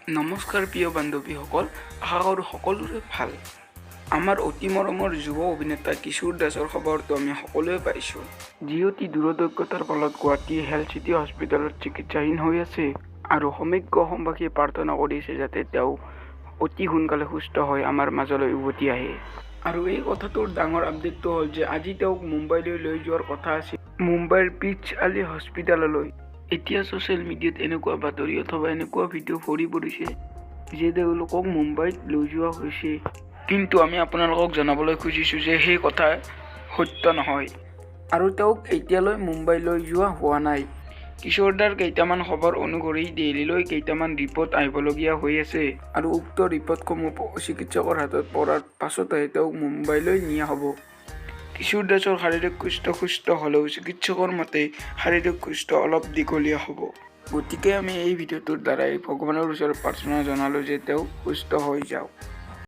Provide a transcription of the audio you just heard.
নমস্কাৰ প্ৰিয় বান্ধৱীসকল, আশা কৰোঁ সকলোৰে ভাল। আমাৰ অতি মৰমৰ যুৱ অভিনেতা কিশোৰ দাসৰ খবৰটো আমি সকলোৱে পাইছোঁ, যি অতি দূৰদক্ষতাৰ ফলত গুৱাহাটী হেল্থ চিটি হস্পিটেলত চিকিৎসাধীন হৈ আছে আৰু সমগ্ৰ অসমবাসীয়ে প্ৰাৰ্থনা কৰিছে যাতে তেওঁ অতি সোনকালে সুস্থ হৈ আমাৰ মাজলৈ উভতি আহে। আৰু এই কথাটোৰ ডাঙৰ আপডেটটো হ'ল যে আজি তেওঁক মুম্বাইলৈ লৈ যোৱাৰ কথা আছিল, মুম্বাইৰ প্ৰিন্স আলী হস্পিটেললৈ। এতিয়া ছ'চিয়েল মিডিয়াত এনেকুৱা বাতৰি অথবা এনেকুৱা ভিডিঅ' ভৰি পৰিছে যে তেওঁলোকক মুম্বাইত লৈ যোৱা হৈছে। কিন্তু আমি আপোনালোকক জনাবলৈ খুজিছোঁ যে সেই কথা সত্য নহয় আৰু তেওঁক এতিয়ালৈ মুম্বাইলৈ যোৱা হোৱা নাই। কিশোৰদাৰ কেইটামান খবৰ অনুসৰি দিল্লীলৈ কেইটামান ৰিপৰ্ট আহিবলগীয়া হৈ আছে আৰু উক্ত ৰিপৰ্টসমূহ চিকিৎসকৰ হাতত পৰাৰ পাছতহে তেওঁক মুম্বাইলৈ নিয়া হ'ব। কিশোৰ দাসৰ শাৰীৰিক কষ্ট সুস্থ হ'লেও চিকিৎসকৰ মতে শাৰীৰিক কষ্ট অলপ দীঘলীয়া হ'ব। গতিকে আমি এই ভিডিঅ'টোৰ দ্বাৰাই ভগৱানৰ ওচৰত প্ৰাৰ্থনা জনালোঁ যে তেওঁ সুস্থ হৈ যাওক।